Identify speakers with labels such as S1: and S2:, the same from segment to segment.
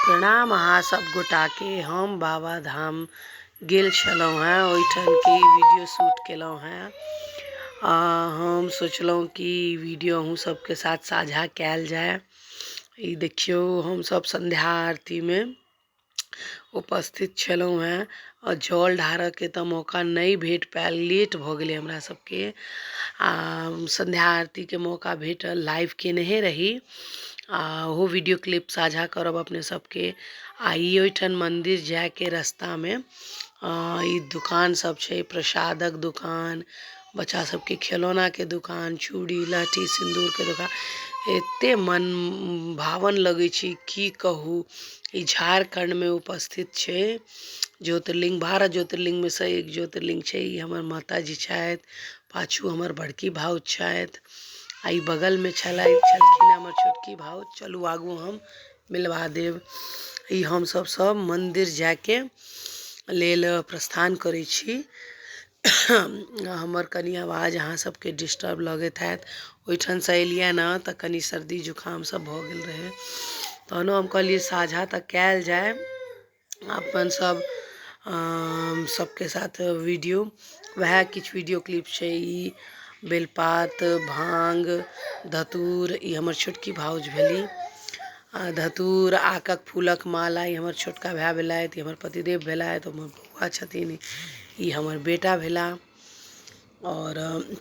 S1: प्रणाम अहाँ सब गोटाके। हम बाबा धाम गेल छलहुँ हेँ, ओहिठामके वीडियो शूट केलहुँ हेँ। आ हम सोचलहुँ कि वीडियो अहूँ सबके साथ साझा कयल जाय। ई देखियौ, हमसब संध्या आरतीमे उपस्थित छलहुँ हेँ आ जल ढारऽके तऽ मौका नहि भेट पायल, लेट भऽ गेलै हमरा सबके। आ संध्या आरतीके मौका भेटल, लाइव केनहे रही आ ओहो वीडियो क्लिप साझा करब अपने सबके। आ ई ओहिठाम मन्दिर जायके रस्तामे ई दोकान सब छै, प्रसादक दोकान, बच्चा सबके खेलौनाके दोकान, चूड़ी लहठी सिन्दूरके दोकान। एते मन भावन लगै छै की कहू। ई झारखण्डमे उपस्थित छै ज्योतिर्लिंग, 12 ज्योतिर्लिंगमे सँ एक ज्योतिर्लिंग छै। ई हमर माताजी छथि, पाछू हमर बड़की भाउज छथि आ ई बगलमे छलथि छलखिन हमर छोटकी भाउज। चलू आगू हम मिलवा देब। ई हमसब सब मन्दिर जायके लेल प्रस्थान करै छी। हमर कनि आवाज अहाँ सबके डिस्टर्ब लगैत हैत, ओहिठामसँ एलियै ने तऽ कनि सर्दी जुकाम सब भऽ गेल रहै। तहनो हम कहलियै साझा तऽ कयल जाय अपन सब सबके साथ वीडियो। वएह किछु वीडियो क्लिप छै। ई बेलपात, भाङ्ग, धतूर, ई हमर छोटकी भाउज भेली। आ धतूर, आकक फूलक माला, ई हमर छोटका भाय भेलथि, ई हमर पतिदेव भेलथि, हमर बौआ छथिन, ई हमर बेटा भेला। आओर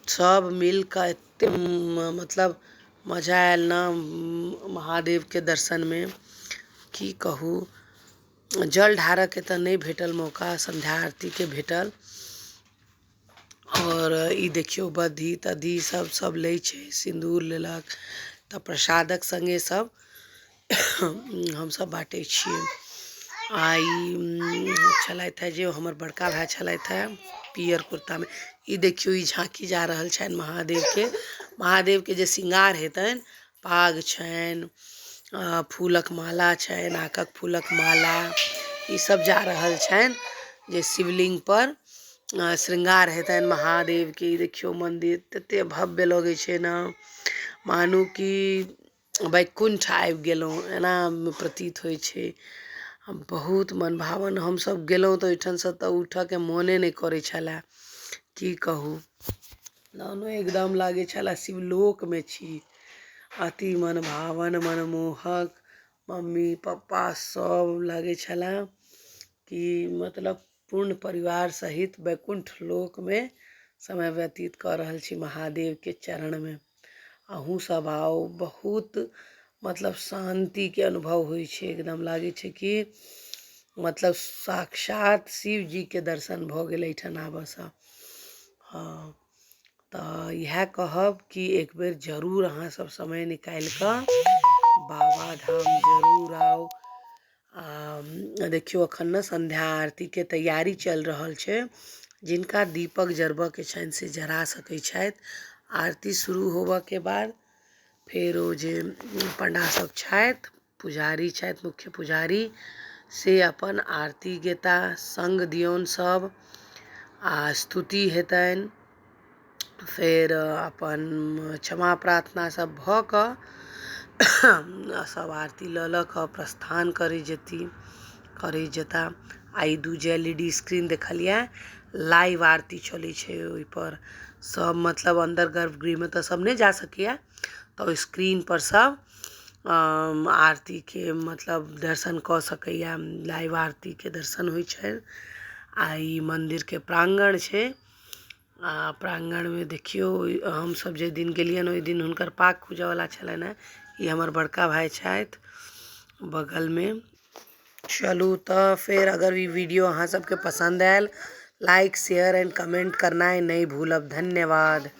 S1: सब मिल कऽ एते मतलब मजा आयल ने महादेवके दर्शनमे, की कहू। जल ढारऽके तऽ नहि भेटल मौका, संध्या आरतीके भेटल। आओर ई देखियौ, बद्धी तद्धी सब सब लै छै, सिन्दूर लेलक तऽ प्रसादक सङ्गे सब हमसब बाँटै छियै। आ ई छलथि हे जे हमर बड़का भाय छलथि हे पियर कुर्तामे। ई देखियौ, ई झाँकी जा रहल छनि महादेवके। महादेवके जे श्रृंगार हेतनि, पाग छनि, फूलक माला छनि, आकक फूलक माला, ई सब जा रहल छनि जे शिवलिंग पर श्रृंगार हेतनि महादेवके। ई देखियौ, मन्दिर तते भव्य लगै छै ने, मानू कि वैकुण्ठ आबि गेलहुँ, एना प्रतीत होइ छै। बहुत मनभावन। हमसब गेलहुँ तऽ ओहिठामसँ तऽ उठऽके मोने नहि करै छलै, की कहू। मानू एकदम लागै छलै शिवलोकमे छी। अति मनभावन मनमोहक। मम्मी पप्पा सब लागै छलै कि मतलब पूर्ण परिवार सहित वैकुण्ठ लोकमे समय व्यतीत कऽ रहल छी महादेवके चरणमे। अहूँ सब आउ, बहुत मतलब शान्तिके अनुभव होइ छै। एकदम लागै छै कि मतलब साक्षात शिवजीके दर्शन भऽ गेल एहिठाम आबऽसँ। हँ, तऽ इएह कहब कि एक बेर जरूर अहाँ सब समय निकालि कऽ बाबाधाम जरूर आउ। आ देखियौ, एखन ने सन्ध्या आरतीके तैयारी चलि रहल छै। जिनका दीपक जरबऽके छनि से जरा सकै छथि। आरती शुरू होबऽके बाद फेर ओ जे पण्डा सब छथि, पुजारी छथि, मुख्य पुजारी, से अपन आरती गेता, सङ्ग दियौन सब आ स्तुति हेतनि। फेर अपन क्षमा प्रार्थना सब भऽ कऽ सब आरती लऽ लऽ कऽ प्रस्थान करै जेती, करै जेता। आ ई दू J L E D screen देखलियै, लाइव आरती चलै छै ओहिपर। सब मतलब अन्दर गर्भगृहमे तऽ सब नहि जा सकैया, तऽ ओहि स्क्रीन पर सब आरतीके मतलब दर्शन कऽ सकैया, लाइव आरतीके दर्शन होइ छै। आ ई मन्दिरके प्राङ्गण छै। आ प्राङ्गणमे देखियौ, हमसब जाहि दिन गेलियनि ओहि दिन हुनकर पाग खुजऽवला छलनि हेँ। ई हमर बड़का भाय छथि बगलमे। चलू तऽ फेर अगर ई वीडियो अहाँ सबके पसन्द आयल, लाइक, शेयर एंड कमेंट करनाइ नहि भूलब। धन्यवाद।